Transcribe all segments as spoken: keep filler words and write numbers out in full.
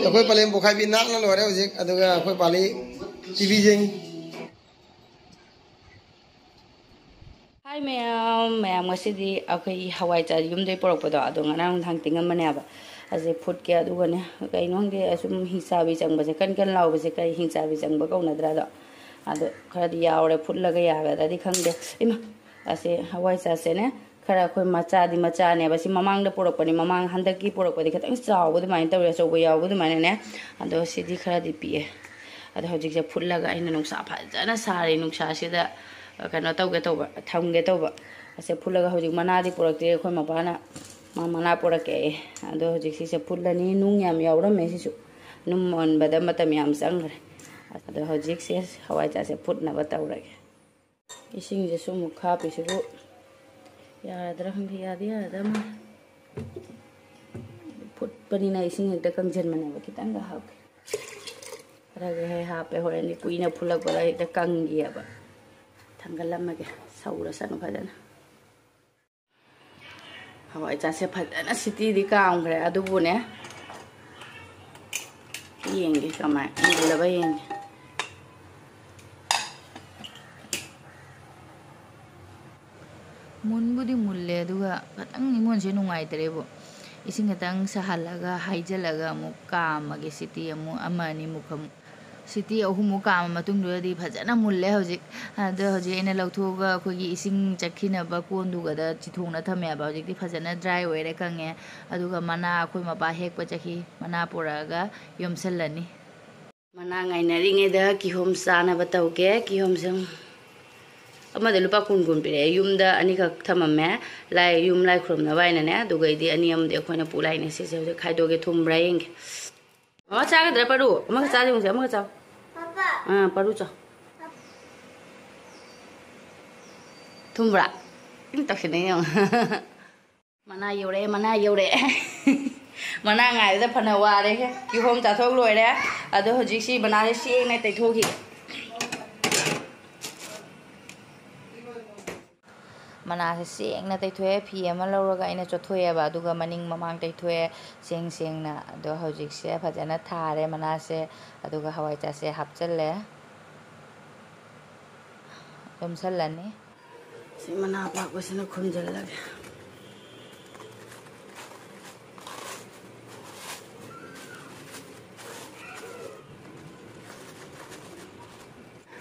ꯑꯩꯈꯣꯏ ꯄꯂꯦꯝ ꯄꯣꯛꯈꯥꯏꯕꯤ ꯅꯥꯟꯅ ꯂꯣꯏꯔꯦ ꯍꯧꯖꯤꯛ, ꯑꯗꯨꯒ ꯑꯩꯈꯣꯏ ꯄꯥꯂꯤ ꯇꯤꯚꯤ ꯌꯦꯡꯉꯤ꯫ ꯍꯥꯏ ꯃꯌꯥꯝ, ꯃꯌꯥꯝ ꯉꯁꯤꯗꯤ ꯑꯩꯈꯣꯏ ꯍꯋꯥꯏ ꯆ-, ꯌꯨꯝꯗꯩ ꯄꯨꯔꯛꯄꯗꯣ, ꯑꯗꯣ ꯉꯔꯥꯡ ꯅꯨꯡꯗꯥꯡ ꯇꯤꯡꯉꯝꯕꯅꯦꯕ꯫ ꯑꯁꯤ ꯐꯨꯠꯀꯦ, ꯑꯗꯨꯒꯅꯦ, ꯀꯩꯅꯣ ꯈꯪꯗꯦ, ꯑꯁꯨꯝ ꯍꯤꯡꯆꯥꯕꯤ ꯆꯪꯕꯁꯦ, ꯀꯟ ꯀꯟ ꯂꯥꯎꯕꯁꯦ ꯀꯔꯤ ꯍꯤꯡꯆꯥꯕꯤ ꯆꯪꯕ ꯀꯧꯅꯗ꯭ꯔꯥ? ꯑꯗꯣ, ꯑꯗꯣ ꯈꯔꯗꯤ ꯌꯥꯎꯔꯦ, ꯐꯨꯠꯂꯒ ꯌꯥꯒꯗ꯭ꯔꯗꯤ ꯈꯪꯗꯦ꯫ ꯏꯃꯥ, ꯑꯁꯤ ꯍꯋꯥꯏ ꯆꯥꯁꯦꯅꯦ, ꯈꯔ ꯑꯩꯈꯣꯏ ꯃꯆꯥꯗꯤ ꯃꯆꯥꯅꯦꯕ꯫ ꯁꯤ ꯃꯃꯥꯡꯗ ꯄꯨꯔꯛꯄꯅꯤ, ꯃꯃꯥꯡ ꯍꯟꯗꯛꯀꯤ ꯄꯨꯔꯛꯄꯗꯤ ꯈꯤꯇꯪ ꯆꯥꯎꯕ ꯑꯗꯨꯃꯥꯏꯅ ꯇꯧꯔꯦ, ꯑꯆꯧꯕ ꯌꯥꯎꯕ ꯑꯗꯨꯃꯥꯏꯅꯅꯦ꯫ ꯑꯗꯣ ꯁꯤꯗꯤ ꯈꯔꯗꯤ ꯄꯤꯛꯑꯦ꯫ ꯑꯗꯣ ꯍꯧꯖꯤꯛꯁꯦ ꯐꯨꯠꯂꯒ ꯑꯩꯅ ꯅꯨꯡꯁꯥ ꯐꯖꯅ ꯁꯥꯔꯤ, ꯅꯨꯡꯁꯥꯁꯤꯗ, ꯑ, ꯀꯩꯅꯣ ꯇꯧꯒꯦ ꯇꯧꯕ, ꯊꯝꯒꯦ ꯇꯧꯕ꯫ ꯑꯁꯦ ꯐꯨꯠꯂꯒ ꯍꯧꯖꯤꯛ ꯃꯅꯥꯗꯤ ꯄꯨꯔꯛꯇ꯭ꯔꯤ ꯑꯩꯈꯣꯏ ꯃꯄꯥꯅ, ꯃꯥ ꯃꯅꯥ ꯄꯨꯔꯛꯀꯦ ꯑꯩ꯫ ꯑꯗꯣ ꯍꯧꯖꯤꯛ ꯁꯤꯁꯦ ꯐꯨꯠꯂꯅꯤ, ꯅꯨꯡ ꯌꯥꯝ ꯌꯥꯎꯔꯝꯃꯦ ꯁꯤꯁꯨ, ꯅꯨꯡ ꯃꯨꯟꯕꯗ ꯃꯇꯝ ꯌꯥꯝ ꯆꯪꯈ꯭ꯔꯦ꯫ ꯑꯗꯣ ꯍꯧꯖꯤꯛꯁꯦ ꯍꯋꯥꯏ ꯆꯥꯁꯦ ꯐꯨꯠꯅꯕ ꯇꯧꯔꯒꯦ꯫ ꯏꯁꯤꯡꯁꯤꯁꯨ ꯑꯃꯨꯛ ꯍꯥꯞꯄꯤꯁꯤꯕꯨ ꯌꯥꯔꯗ꯭ꯔꯥ ꯈꯪꯗꯦ, ꯌꯥꯗꯤ ꯌꯥꯔꯗ꯭ꯔꯥ ꯃꯥꯜꯂꯦ꯫ ꯐꯨꯠꯄꯅꯤꯅ ꯏꯁꯤꯡ ꯍꯦꯛꯇ ꯀꯪꯁꯤꯟꯕꯅꯦꯕ, ꯈꯤꯇꯪꯒ ꯍꯥꯞꯀꯦ꯫ ꯈꯔꯒ ꯍꯦꯛ ꯍꯥꯞꯄꯦ, ꯍꯣꯔꯦꯟꯗꯤ ꯀꯨꯏꯅ ꯐꯨꯠꯂꯛꯄꯗ ꯍꯦꯛꯇ ꯀꯪꯈꯤꯑꯕ꯫ ꯊꯥꯡꯒꯠꯂꯝꯃꯒꯦ, ꯁꯧꯔꯁꯅꯨ ꯐꯖꯅ꯫ ꯍꯋꯥꯏ ꯆꯥꯁꯦ ꯐꯖꯅ ꯁꯤꯇꯤꯗꯤ ꯀꯥꯝꯈ꯭ꯔꯦ, ꯑꯗꯨꯕꯨꯅꯦ, ꯌꯦꯡꯒꯦ ꯀꯃꯥꯏ ꯃꯨꯜꯂꯕ ꯌꯦꯡꯒꯦ꯫ ꯃꯨꯟꯕꯨꯗꯤ ꯃꯨꯜꯂꯦ, ꯑꯗꯨꯒ ꯈꯤꯇꯪ ꯏꯃꯣꯟꯁꯦ ꯅꯨꯡꯉꯥꯏꯇ꯭ꯔꯦꯕꯨ꯫ ꯏꯁꯤꯡ ꯈꯤꯇꯪ ꯁꯥꯍꯜꯂꯒ, ꯍꯩꯖꯤꯜꯂꯒ ꯑꯃꯨꯛ ꯀꯥꯝꯃꯒꯦ꯫ ꯁꯤꯇꯤ ꯑꯃꯨꯛ ꯑꯃ ꯑꯅꯤꯃꯨꯛ ꯑꯃꯨꯛ, ꯁꯤꯇꯤ ꯑꯍꯨꯝꯃꯨꯛ ꯀꯥꯝꯃ ꯃꯇꯨꯡꯗꯨꯗꯗꯤ ꯐꯖꯅ ꯃꯨꯜꯂꯦ ꯍꯧꯖꯤꯛ꯫ ꯑꯗꯣ ꯍꯧꯖꯤꯛ ꯑꯩꯅ ꯂꯧꯊꯣꯛꯑꯒ ꯑꯩꯈꯣꯏꯒꯤ ꯏꯁꯤꯡ ꯆꯠꯈꯤꯅꯕ ꯀꯣꯟꯗꯨꯒꯗ ꯆꯤꯊꯣꯡꯅ ꯊꯝꯃꯦꯕ꯫ ꯍꯧꯖꯤꯛꯇꯤ ꯐꯖꯅ ꯗ꯭ꯔꯥꯏ ꯑꯣꯏꯔꯦ, ꯀꯪꯉꯦ꯫ ꯑꯗꯨꯒ ꯃꯅꯥ ꯑꯩꯈꯣꯏ ꯃꯄꯥ ꯍꯦꯛꯄ ꯆꯠꯈꯤ, ꯃꯅꯥ ꯄꯨꯔꯛꯑꯒ ꯌꯣꯝꯁꯜꯂꯅꯤ꯫ ꯃꯅꯥ ꯉꯥꯏꯅꯔꯤꯉꯩꯗ ꯀꯤꯍꯣꯝ ꯆꯥꯅꯕ ꯇꯧꯒꯦ꯫ ꯀꯤꯍꯣꯝꯁꯦ ꯑꯃꯗ ꯂꯨꯄꯥ ꯀꯨꯟ ꯀꯨꯟ ꯄꯤꯔꯛꯑꯦ꯫ ꯌꯨꯝꯗ ꯑꯅꯤꯈꯛ ꯊꯝꯃꯝꯃꯦ, ꯂꯥꯏ, ꯌꯨꯝ ꯂꯥꯏ ꯈꯨꯔꯨꯝꯅꯕ ꯍꯥꯏꯅꯅꯦ꯫ ꯑꯗꯨꯒꯩꯗꯤ ꯑꯅꯤ ꯑꯃꯗꯤ ꯑꯩꯈꯣꯏꯅ ꯄꯨ ꯂꯥꯛꯏꯅꯦ꯫ ꯁꯤꯁꯦ ꯍꯧꯖꯤꯛ ꯈꯥꯏꯗꯣꯛꯑꯒꯦ, ꯊꯨꯝꯕ꯭ꯔꯥ ꯌꯦꯡꯒꯦ꯫ ꯃꯃꯥ ꯆꯥꯒꯗ꯭ꯔꯥ ꯄꯔꯨ? ꯑꯃꯒ ꯆꯥꯁꯦ ꯍꯧꯖꯤꯛ, ꯑꯃꯒ ꯆꯥꯎ꯫ ꯑꯥ, ꯄꯔꯨ ꯆꯥꯎ꯫ ꯊꯨꯝꯕ꯭ꯔꯥ? ꯎꯝ, ꯇꯧꯁꯤꯟꯅꯩ ꯌꯦꯡꯉꯣ꯫ ꯃꯅꯥ ꯌꯧꯔꯛꯑꯦ, ꯃꯅꯥ ꯌꯧꯔꯛꯑꯦ꯫ ꯃꯅꯥ ꯉꯥꯏꯕꯗ ꯐꯅ ꯋꯥꯔꯦꯍꯦ꯫ ꯀꯤꯍꯣꯝ ꯆꯥꯊꯣꯛ ꯂꯣꯏꯔꯦ꯫ ꯑꯗꯣ ꯍꯧꯖꯤꯛꯁꯤ ꯃꯅꯥꯁꯦ ꯁꯦꯡꯅ ꯇꯩꯊꯣꯛꯈꯤꯒꯦ꯫ ꯃꯅꯥꯁꯦ ꯁꯦꯡꯅ ꯇꯩꯊꯣꯛꯑꯦ꯫ ꯐꯤ ꯑꯃ ꯂꯧꯔꯒ ꯑꯩꯅ ꯆꯣꯠꯊꯣꯛꯑꯦꯕ, ꯑꯗꯨꯒ ꯃꯅꯤꯡ ꯃꯃꯥꯡ ꯇꯩꯊꯣꯛꯑꯦ ꯁꯦꯡ ꯁꯦꯡꯅ꯫ ꯑꯗꯣ ꯍꯧꯖꯤꯛꯁꯦ ꯐꯖꯅ ꯊꯥꯔꯦ ꯃꯅꯥꯁꯦ, ꯑꯗꯨꯒ ꯍꯋꯥꯏ ꯆꯥꯁꯦ ꯍꯥꯞꯆꯜꯂꯦ, ꯌꯣꯝꯁꯜꯂꯅꯤ꯫ ꯁꯤ ꯃꯅꯥ ꯑꯄꯥꯛꯄꯁꯤꯅ ꯈꯨꯝꯖꯤꯜꯂꯒꯦ꯫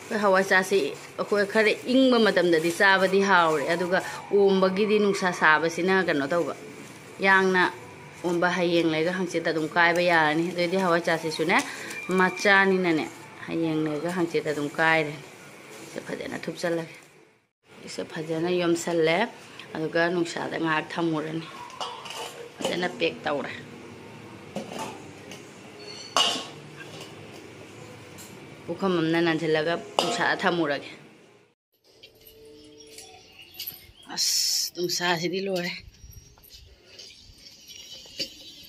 ꯑꯩꯈꯣꯏ ꯍꯋꯥꯏ ꯆꯥꯁꯤ ꯑꯩꯈꯣꯏ ꯈꯔ ꯏꯪꯕ ꯃꯇꯝꯗꯗꯤ ꯆꯥꯕꯗꯤ ꯍꯥꯎꯔꯦ, ꯑꯗꯨꯒ ꯑꯣꯝꯕꯒꯤꯗꯤ ꯅꯨꯡꯁꯥ ꯁꯥꯕꯁꯤꯅ ꯀꯩꯅꯣ ꯇꯧꯕ, ꯌꯥꯡꯅ ꯑꯣꯝꯕ ꯍꯌꯦꯡ ꯂꯩꯔꯒ ꯍꯪꯆꯤꯠ ꯑꯗꯨꯝ ꯀꯥꯏꯕ ꯌꯥꯔꯅꯤ꯫ ꯑꯗꯨꯑꯣꯏꯗꯤ ꯍꯋꯥꯏ ꯆꯥꯁꯤꯁꯨꯅꯦ ꯃꯆꯥꯅꯤꯅꯅꯦ ꯍꯌꯦꯡ ꯂꯩꯔꯒ ꯍꯪꯆꯤꯠ ꯑꯗꯨꯝ ꯀꯥꯏꯔꯅꯤ꯫ ꯁꯤ ꯐꯖꯅ ꯊꯨꯞꯆꯜꯂꯒꯦ꯫ ꯁꯤꯁꯦ ꯐꯖꯅ ꯌꯣꯝꯁꯜꯂꯦ, ꯑꯗꯨꯒ ꯅꯨꯡꯁꯥꯗ ꯉꯥꯏꯍꯥꯛ ꯊꯝꯃꯨꯔꯅꯤ꯫ ꯐꯖꯅ ꯄꯦꯛ ꯇꯧꯔꯦ꯫ ꯄꯨꯈꯝ ꯑꯃꯅ ꯅꯟꯁꯤꯜꯂꯒ ꯅꯨꯡꯁꯥꯗ ꯊꯝꯃꯨꯔꯒꯦ꯫ ꯑꯁ, ꯅꯨꯡꯁꯥꯁꯤꯗꯤ ꯂꯣꯏꯔꯦ꯫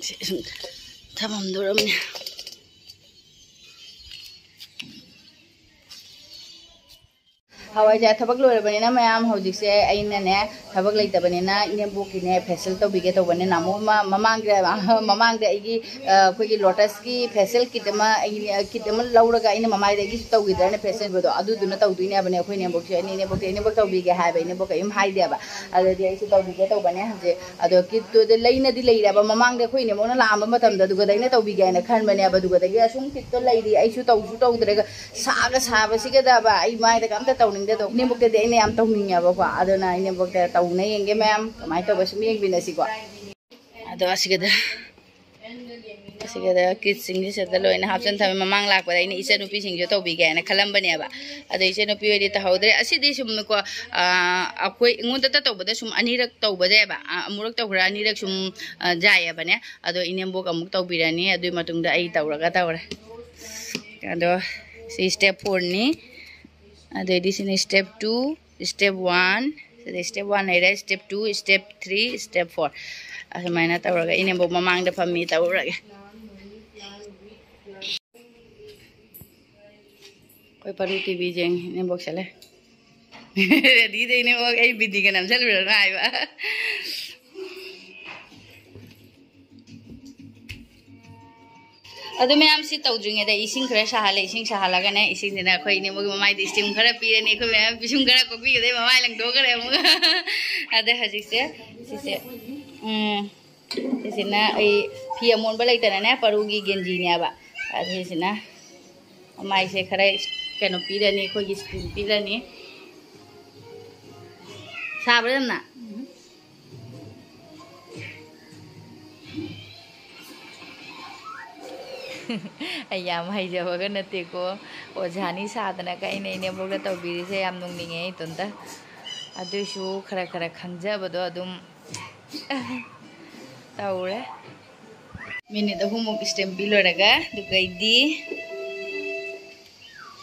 ꯁꯤ ꯁꯨꯝ ꯊꯝꯃꯝꯗꯣꯔꯝꯅꯦ꯫ ꯍꯋꯥꯏꯖꯥꯔ ꯊꯕꯛ ꯂꯣꯏꯔꯕꯅꯤꯅ ꯃꯌꯥꯝ ꯍꯧꯖꯤꯛꯁꯦ ꯑꯩꯅꯅꯦ ꯊꯕꯛ ꯂꯩꯇꯕꯅꯤꯅ ꯏꯅꯦꯝꯕꯣꯛꯀꯤꯅꯦ ꯐꯦꯁꯤꯌꯦꯜ ꯇꯧꯕꯤꯒꯦ ꯇꯧꯕꯅꯦ꯫ ꯅꯍꯥꯟꯃꯨꯛ ꯑꯃ ꯃꯃꯥꯡꯗ, ꯃꯃꯥꯡꯗ ꯑꯩꯒꯤ, ꯑ, ꯑꯩꯈꯣꯏꯒꯤ ꯂꯣꯇꯁꯀꯤ ꯐꯦꯁꯤꯌꯦꯜ ꯀꯤꯠ ꯑꯃ ꯑꯩ, ꯀꯤꯠ ꯑꯃ ꯂꯧꯔꯒ ꯑꯩꯅ ꯃꯃꯥꯏꯗꯒꯤꯁꯨ ꯇꯧꯈꯤꯗ꯭ꯔꯅ ꯐꯦꯁꯤꯌꯦꯜꯕꯗꯣ ꯑꯗꯨꯗꯨꯅ ꯇꯧꯗꯣꯏꯅꯦ ꯍꯥꯏꯕꯅꯦ ꯑꯩꯈꯣꯏ ꯏꯅꯦꯝꯕꯣꯛꯁꯦ꯫ ꯑꯩꯅ ꯏꯅꯦꯝꯕꯣꯛꯇ, "ꯏꯅꯦꯝꯕꯣꯛ ꯇꯧꯕꯤꯒꯦ" ꯍꯥꯏꯕ, ꯏꯅꯦꯝꯕꯣꯛ ꯀꯔꯤꯝ ꯍꯥꯏꯗꯦꯕ꯫ ꯑꯗꯨꯗꯤ ꯑꯩꯁꯨ ꯇꯧꯕꯤꯒꯦ ꯇꯧꯕꯅꯦ ꯍꯧꯖꯤꯛ꯫ ꯑꯗꯣ ꯀꯤꯠꯇꯨꯗ ꯂꯩꯅꯗꯤ ꯂꯩꯔꯦꯕ ꯃꯃꯥꯡꯗ ꯑꯩꯈꯣꯏ ꯏꯅꯦꯝꯕꯣꯛꯅ ꯂꯥꯛꯑꯝꯕ ꯃꯇꯝꯗ, ꯑꯗꯨꯒꯗ ꯑꯩꯅ ꯇꯧꯕꯤꯒꯦ ꯍꯥꯏꯅ ꯈꯟꯕꯅꯦꯕ꯫ ꯑꯗꯨꯒꯗꯒꯤ ꯑꯁꯨꯝ ꯀꯤꯠꯇꯣ ꯂꯩꯔꯤ, ꯑꯩꯁꯨ ꯇꯧꯁꯨ ꯇꯧꯗ꯭ꯔꯦꯒ ꯁꯥꯒ ꯁꯥꯕꯁꯤꯒꯗꯕ ꯑꯩ ꯃꯥꯏꯗꯒ ꯑꯝꯇ ꯇꯧꯅꯤꯡꯗꯦ꯫ ꯑꯗꯣ ꯏꯅꯦꯝꯕꯣꯛꯇꯗꯤ ꯑꯩꯅ ꯌꯥꯝ ꯇꯧꯅꯤꯡꯉꯦꯕꯀꯣ꯫ ꯑꯗꯨꯅ ꯏꯅꯦꯝꯕꯣꯛꯇ ꯇꯧꯅ ꯌꯦꯡꯒꯦ ꯃꯌꯥꯝ, ꯀꯃꯥꯏꯅ ꯇꯧꯕ ꯁꯨꯝ ꯌꯦꯡꯃꯤꯟꯅꯁꯤꯀꯣ꯫ ꯑꯗꯣ ꯑꯁꯤꯒꯗ, ꯑꯁꯤꯒꯗ ꯀꯤꯠꯁꯤꯡꯁꯤꯗ ꯂꯣꯏꯅ ꯍꯥꯞꯆꯤꯟ ꯊꯝꯃꯦ꯫ ꯃꯃꯥꯡ ꯂꯥꯛꯄꯗ ꯑꯩꯅ ꯏꯆꯟꯅꯨꯄꯤꯁꯤꯡꯁꯨ ꯇꯧꯕꯤꯒꯦ ꯍꯥꯏꯅ ꯈꯜꯂꯝꯕꯅꯦꯕ, ꯑꯗꯣ ꯏꯆꯟꯅꯨꯄꯤ ꯍꯣꯏꯗꯤ ꯇꯧꯍꯧꯗ꯭ꯔꯦ꯫ ꯑꯁꯤꯗꯤ ꯁꯨꯝꯀꯣ, ꯑꯥ, ꯑꯩꯈꯣꯏ ꯑꯩꯉꯣꯟꯗꯇ ꯇꯧꯕꯗ ꯁꯨꯝ ꯑꯅꯤꯔꯛ ꯇꯧꯕꯗ ꯌꯥꯏꯕ, ꯑꯥ, ꯑꯃꯨꯔꯛ ꯇꯧꯈ꯭ꯔꯥ ꯑꯅꯤꯔꯛ ꯁꯨꯝ, ꯑꯥ, ꯌꯥꯏꯌꯦꯕꯅꯦ꯫ ꯑꯗꯣ ꯏꯅꯦꯝꯕꯣꯛ ꯑꯃꯨꯛ ꯇꯧꯕꯤꯔꯅꯤ, ꯑꯗꯨꯒꯤ ꯃꯇꯨꯡꯗ ꯑꯩ ꯇꯧꯔꯒ ꯇꯧꯔꯦ꯫ ꯑꯗꯣ ꯁꯤ step fourꯅꯤ꯫ ꯑꯗꯩꯗꯤ ꯁꯤꯅ step two, step one, ꯁꯤꯗ step one ꯂꯩꯔꯦ, step two, step three, step four꯫ ꯑꯁꯨꯃꯥꯏꯅ ꯇꯧꯔꯒ ꯏꯅꯦꯝꯕꯣꯛ ꯃꯃꯥꯡꯗ ꯐꯝꯃꯤ ꯇꯧꯔꯒꯦ꯫ ꯑꯩꯈꯣꯏ ꯄꯔꯨ ꯇꯤꯚꯤ ꯌꯦꯡꯉꯤ ꯏꯅꯦꯝꯕꯣꯛꯁꯦ ꯂꯩ꯫ ꯔꯦꯗꯤꯗꯩꯅꯦ ꯑꯣ ꯑꯩ ꯕꯤꯗꯤꯒ ꯅꯝꯁꯜꯂꯨꯔꯅꯨ ꯍꯥꯏꯕ꯫ ꯑꯗꯨ ꯃꯌꯥꯝ ꯁꯤ ꯇꯧꯗ꯭ꯔꯤꯉꯩꯗ ꯏꯁꯤꯡ ꯈꯔ ꯁꯥꯍꯜꯂꯦ꯫ ꯏꯁꯤꯡ ꯁꯥꯍꯜꯂꯒꯅꯦ, ꯏꯁꯤꯡꯁꯤꯅ ꯑꯩꯈꯣꯏ ꯏꯅꯦꯝꯕꯣꯛꯀꯤ ꯃꯃꯥꯏꯗ steam ꯈꯔ ꯄꯤꯔꯅꯤ꯫ ꯑꯩꯈꯣꯏ ꯃꯌꯥꯝ ꯄꯤꯁꯨꯝ ꯈꯔ ꯀꯣꯛꯄꯤꯒꯗꯣꯏ, ꯃꯃꯥꯏ ꯂꯪꯊꯣꯛꯈ꯭ꯔꯦ ꯑꯃꯨꯛ꯫ ꯑꯗ ꯍꯧꯖꯤꯛꯁꯦ ꯁꯤꯁꯦ, ꯎꯝ, ꯁꯤꯁꯤꯅ ꯑꯩ ꯐꯤ ꯑꯃꯣꯟꯕ ꯂꯩꯇꯅꯅꯦ, ꯄꯔꯨꯒꯤ ꯒꯦꯟꯖꯤꯅꯦꯕ꯫ ꯑꯁꯤꯁꯤꯅ ꯃꯃꯥꯏꯁꯦ ꯈꯔ ꯀꯩꯅꯣ ꯄꯤꯔꯅꯤ, ꯑꯩꯈꯣꯏꯒꯤ steam ꯄꯤꯔꯅꯤ꯫ ꯁꯥꯕ꯭ꯔꯥ ꯌꯥꯝꯅ? ꯑꯩ ꯌꯥꯝ ꯍꯩꯖꯕꯒ ꯅꯠꯇꯦꯀꯣ, ꯑꯣꯖꯥꯅꯤ ꯁꯥꯗꯅ ꯀꯩꯅ ꯏꯅꯦꯝꯕꯣꯛꯅ ꯇꯧꯕꯤꯔꯤꯁꯦ꯫ ꯌꯥꯝ ꯅꯣꯛꯅꯤꯡꯉꯦ ꯑꯩ ꯏꯇꯣꯝꯇ꯫ ꯑꯗꯨꯏꯁꯨ ꯈꯔ ꯈꯔ ꯈꯪꯖꯕꯗꯣ ꯑꯗꯨꯝ ꯇꯧꯔꯦ꯫ ꯃꯤꯅꯤꯠ ꯑꯍꯨꯝꯃꯨꯛ steam ꯄꯤ ꯂꯣꯏꯔꯒ, ꯑꯗꯨꯒ ꯑꯩꯗꯤ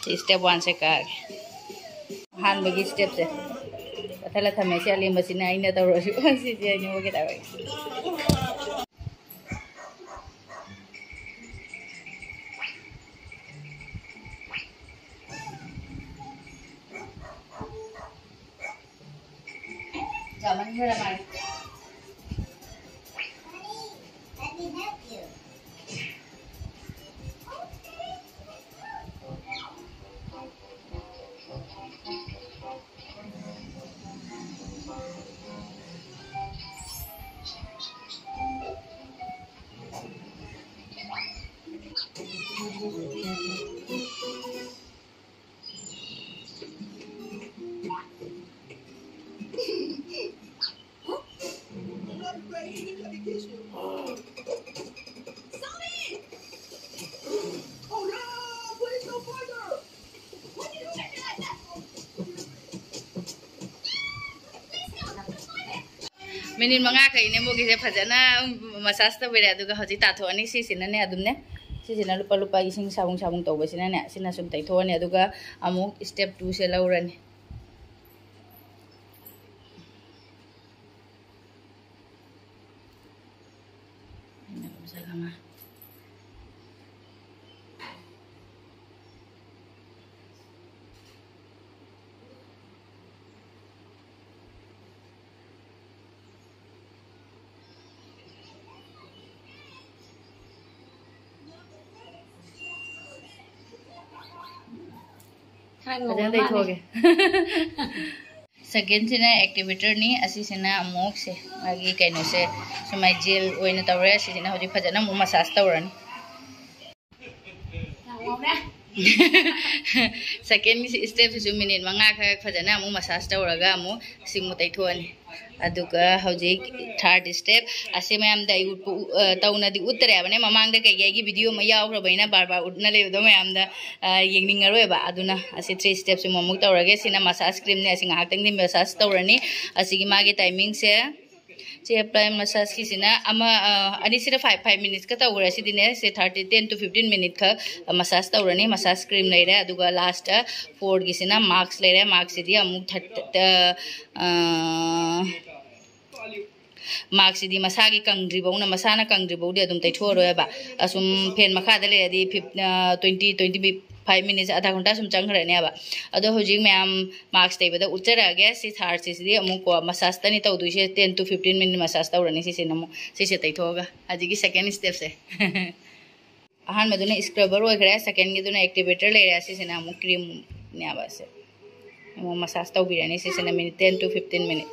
ꯁꯤ step one ꯁꯦ ꯀꯥꯒꯦ꯫ ꯑꯍꯥꯟꯕꯒꯤ step ꯁꯦ ꯀꯠꯊꯠꯂ ꯊꯝꯃꯦ꯫ ꯁꯤ ꯑꯂꯦꯝꯕꯁꯤꯅ ꯑꯩꯅ ꯇꯧꯔꯁꯨ ꯁꯤꯁꯦ ꯑꯩꯅ ꯑꯣꯏꯒꯦ ꯇꯧꯔꯒꯦ꯫ ꯌꯥꯝꯃꯟꯈ꯭ꯔ ꯃꯥꯜꯂꯦ꯫ ꯃꯤꯅꯤꯠ ꯃꯉꯥ ꯈꯛ ꯏꯅꯦꯝꯕꯣꯛꯀꯤꯁꯦ ꯐꯖꯅ massage ꯇꯧꯕꯤꯔꯦ꯫ ꯑꯗꯨꯒ ꯍꯧꯖꯤꯛ ꯇꯥꯊꯣꯛꯑꯅꯤ꯫ ꯁꯤꯁꯤꯅꯅꯦ ꯑꯗꯨꯝꯅꯦ, ꯁꯤꯁꯤꯅ ꯂꯨꯄꯥ ꯂꯨꯄꯥ ꯏꯁꯤꯡ ꯁꯥꯕꯨꯡ ꯁꯥꯕꯨꯡ ꯇꯧꯕꯁꯤꯅꯅꯦ, ꯁꯤꯅ ꯁꯨꯝ ꯇꯩꯊꯣꯛꯑꯅꯤ꯫ ꯑꯗꯨꯒ ꯑꯃꯨꯛ step two ꯁꯦ ꯂꯧꯔꯅꯤ꯫ ꯑꯩꯅ ꯂꯧꯖꯔꯒ ꯐꯖꯅ ꯇꯩꯊꯣꯛꯑꯒꯦ꯫ ꯁꯦꯀꯦꯟꯁꯤꯅ ꯑꯦꯛꯇꯤꯚꯦꯇꯔꯅꯤ꯫ ꯑꯁꯤꯁꯤꯅ ꯑꯃꯨꯛ ꯁꯦ ꯃꯥꯒꯤ ꯀꯩꯅꯣꯁꯦ ꯁꯨꯃꯥꯏ ꯖꯦꯜ ꯑꯣꯏꯅ ꯇꯧꯔꯦ꯫ ꯑꯁꯤꯁꯤꯅ ꯍꯧꯖꯤꯛ ꯐꯖꯅ ꯑꯃꯨꯛ ꯃꯁꯥꯖ ꯇꯧꯔꯅꯤ꯫ ꯁꯦꯀꯦꯟꯒꯤ ꯁ꯭ꯇꯦꯞꯁꯤꯁꯨ ꯃꯤꯅꯤꯠ ꯃꯉꯥ ꯈꯛ ꯐꯖꯅ ꯑꯃꯨꯛ ꯃꯁꯥꯖ ꯇꯧꯔꯒ ꯑꯃꯨꯛ ꯁꯤ ꯑꯃꯨꯛ ꯇꯩꯊꯣꯛꯑꯅꯤ꯫ ꯑꯗꯨꯒ ꯍꯧꯖꯤꯛ ꯊꯥꯔꯠ ꯁ꯭ꯇꯦꯞ ꯑꯁꯤ ꯃꯌꯥꯝꯗ ꯑꯩ ꯎꯠꯄ ꯎ- ꯑ, ꯇꯧꯅꯗꯤ ꯎꯠꯇ꯭ꯔꯦꯕꯅꯦ꯫ ꯃꯃꯥꯡꯗ ꯀꯩꯒꯤ ꯑꯩꯒꯤ ꯚꯤꯗꯤꯑꯣ ꯑꯃ ꯌꯥꯎꯈ꯭ꯔꯕꯅꯤꯅ ꯕꯥꯔ ꯕꯥꯔ ꯎꯠꯅ ꯂꯩꯕꯗꯣ ꯃꯌꯥꯝꯗ ꯑ, ꯌꯦꯡꯅꯤꯡꯉꯔꯣꯏꯕ꯫ ꯑꯗꯨꯅ ꯑꯁꯤ ꯊ꯭ꯔꯤ ꯁ꯭ꯇꯦꯞꯁꯤꯃ ꯑꯃꯨꯛ ꯇꯧꯔꯒꯦ꯫ ꯁꯤꯅ ꯃꯁꯥꯖ ꯀ꯭ꯔꯤꯝꯅꯦ꯫ ꯑꯁꯤ ꯉꯥꯏꯍꯥꯛꯇꯪꯗꯤ ꯃꯁꯥꯖ ꯇꯧꯔꯅꯤ꯫ ꯑꯁꯤꯒꯤ ꯃꯥꯒꯤ ꯇꯥꯏꯃꯤꯡꯁꯦ ꯁꯤ ꯑꯦꯞꯂꯥꯏ ꯃꯁꯥꯖꯀꯤꯁꯤꯅ ꯑꯃ ꯑ, ꯑꯅꯤꯁꯤꯗ ꯐꯥꯏꯚ ꯐꯥꯏꯚ ꯃꯤꯅꯤꯠꯁꯀ ꯇꯧꯈ꯭ꯔꯦ꯫ ꯁꯤꯗꯤꯅꯦ ꯁꯤ thirty ten two fifteen minute ꯈꯛ ꯃꯁꯥꯖ ꯇꯧꯔꯅꯤ꯫ ꯃꯁꯥꯖ ꯀ꯭ꯔꯤꯝ ꯂꯩꯔꯦ꯫ ꯑꯗꯨꯒ ꯂꯥꯁꯇ ꯐꯣꯔꯒꯤꯁꯤꯅ ꯃꯥꯛꯁ ꯂꯩꯔꯦ꯫ ꯃꯥꯛꯁꯁꯤꯗꯤ ꯑꯃꯨꯛ ꯊꯥꯔꯇꯤ ꯃꯥꯛꯁꯤꯗꯤ ꯃꯁꯥꯒꯤ ꯀꯪꯗ꯭ꯔꯤꯐꯧꯅ ꯃꯁꯥꯅ ꯀꯪꯗ꯭ꯔꯤꯐꯧꯗꯤ ꯑꯗꯨꯝ ꯇꯩꯊꯣꯛꯑꯔꯣꯏꯕ꯫ ꯑꯁꯨꯝ ꯐꯦꯟ ꯃꯈꯥꯗ ꯂꯩꯔꯗꯤ ꯐꯤꯞ ꯇ꯭ꯋꯦꯟꯇꯤ ꯇ꯭ꯋꯦꯟꯇꯤ ꯐꯥꯏꯚ ꯃꯤꯅꯤꯠꯁ ꯑꯙꯥ ꯘꯟꯇꯥ ꯁꯨꯝ ꯆꯪꯈ꯭ꯔꯅꯦꯕ꯫ ꯑꯗꯣ ꯍꯧꯖꯤꯛ ꯃꯌꯥꯝ ꯃꯥꯛꯁ ꯇꯩꯕꯗ ꯎꯠꯆꯔꯛꯑꯒꯦ꯫ ꯁꯤ ꯊꯥꯔꯠꯁꯤꯁꯤꯗꯤ ꯑꯃꯨꯛꯀꯣ ꯃꯁꯥꯖꯇꯅꯤ ꯇꯧꯗꯣꯏꯁꯦ꯫ ꯇꯦꯟ ꯇꯨ ꯐꯤꯐꯇꯤꯟ ꯃꯤꯅꯤꯠ ꯃꯁꯥꯖ ꯇꯧꯔꯅꯤ꯫ ꯁꯤꯁꯤꯅ ꯑꯃꯨꯛ ꯁꯤꯁꯦ ꯇꯩꯊꯣꯛꯑꯒ ꯍꯧꯖꯤꯛꯀꯤ ꯁꯦꯀꯦꯟ ꯁ꯭ꯇꯦꯞꯁꯦ꯫ ꯑꯍꯥꯟꯕꯗꯨꯅ ꯁ꯭ꯀ꯭ꯔꯕꯔ ꯑꯣꯏꯈ꯭ꯔꯦ꯫ ꯁꯦꯀꯦꯟꯒꯤꯗꯨꯅ ꯑꯦꯛꯇꯤꯚꯦꯇꯔ ꯂꯩꯔꯦ꯫ ꯁꯤꯁꯤꯅ ꯑꯃꯨꯛ ꯀ꯭ꯔꯤꯝꯅꯦꯕ꯫ ꯁꯦ ꯑꯃꯨꯛ ꯃꯁꯥꯖ ꯇꯧꯕꯤꯔꯅꯤ꯫ ꯁꯤꯁꯤꯅ minute ten two fifteen minute.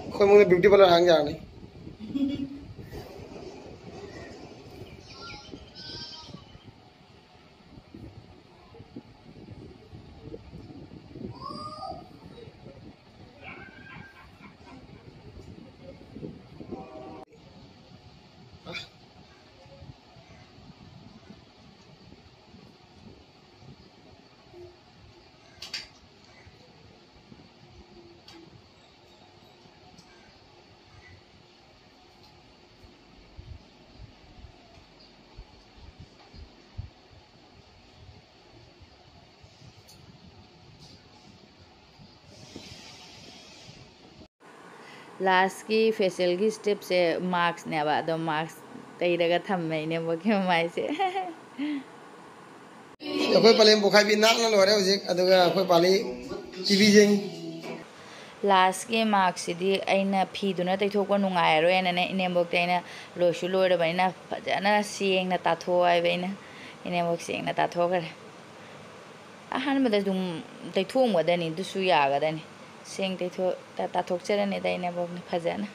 ꯑꯩꯈꯣꯏ ꯏꯃꯨꯡꯗ ꯕ꯭ꯌꯨꯇꯤ ꯄꯥꯔꯂꯔ ꯍꯥꯡ ꯌꯥꯔꯅꯤ꯫ ꯂꯥꯁꯀꯤ ꯐꯦꯁꯤꯌꯦꯜꯒꯤ ꯁ꯭ꯇꯦꯞꯁꯦ ꯃꯥꯛꯁꯅꯦꯕ꯫ ꯑꯗꯣ ꯃꯥꯛꯁ ꯇꯩꯔꯒ ꯊꯝꯃꯦ ꯏꯅꯦꯝꯕꯣꯛꯀꯤ ꯃꯃꯥꯏꯁꯦ꯫ ꯑꯩꯈꯣꯏ ꯄꯂꯦꯝ ꯄꯣꯛꯈꯥꯏꯕꯤ ꯅꯥꯟꯅ ꯂꯣꯏꯔꯦ ꯍꯧꯖꯤꯛ꯫ ꯑꯗꯨꯒ ꯑꯩꯈꯣꯏ ꯄꯥꯂꯤ ꯇꯤꯚꯤ ꯌꯦꯡꯉꯤ꯫ ꯂꯥꯁꯀꯤ ꯃꯥꯔꯛꯁꯤꯗꯤ ꯑꯩꯅ ꯐꯤꯗꯨꯅ ꯇꯩꯊꯣꯛꯄ ꯅꯨꯡꯉꯥꯏꯔꯔꯣꯏꯅꯅꯦ, ꯏꯅꯦꯝꯕꯣꯛꯇ ꯑꯩꯅ ꯂꯣꯏꯁꯨ ꯂꯣꯏꯔꯕꯅꯤꯅ ꯐꯖꯅ ꯁꯦꯡꯅ ꯇꯥꯊꯣꯛꯑꯣ ꯍꯥꯏꯕ ꯑꯩꯅ꯫ ꯏꯅꯦꯝꯕꯣꯛ ꯁꯦꯡꯅ ꯇꯥꯊꯣꯛꯈ꯭ꯔꯦ꯫ ꯑꯍꯥꯟꯕꯗ ꯑꯗꯨꯝ ꯇꯩꯊꯣꯛꯑꯝꯒꯗꯅꯤ, ꯑꯗꯨꯁꯨ ꯌꯥꯒꯗꯅꯤ꯫ ꯁꯦꯡ ꯇꯩꯊꯣꯛ-, ꯇꯥ-, ꯇꯥꯊꯣꯛꯆꯔꯅꯤꯗ ꯏꯅꯦꯝꯕꯣꯛꯅ ꯐꯖꯅ꯫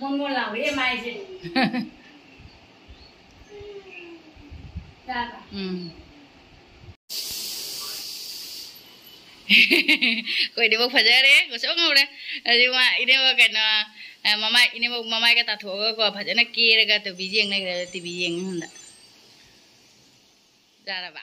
ꯃꯣꯟ ꯃꯣꯟ ꯂꯥꯎꯔꯦ ꯃꯥꯏꯁꯦ꯫ ꯇꯥꯕ꯭ꯔꯥ? ꯎꯝ꯫ ꯑꯩꯈꯣꯏ ꯏꯅꯦꯝꯕꯣꯛ ꯐꯖꯔꯦ, ꯉꯧꯁꯣꯛ ꯉꯧꯔꯦ꯫ ꯑꯗꯨ ꯃꯥ ꯏꯅꯦꯝꯕꯣꯛ ꯀꯩꯅꯣ, ꯑ, ꯃꯃꯥꯏ, ꯏꯅꯦꯝꯕꯣꯛ ꯃꯃꯥꯏꯒ ꯇꯥꯊꯣꯛꯑꯒꯀꯣ, ꯐꯖꯅ ꯀꯦꯔꯒ ꯇꯤꯚꯤ ꯌꯦꯡ ꯂꯩꯈ꯭ꯔꯦ, ꯇꯤꯚꯤ ꯌꯦꯡꯉꯤ ꯁꯣꯝꯗ꯫ ꯌꯥꯔꯕ?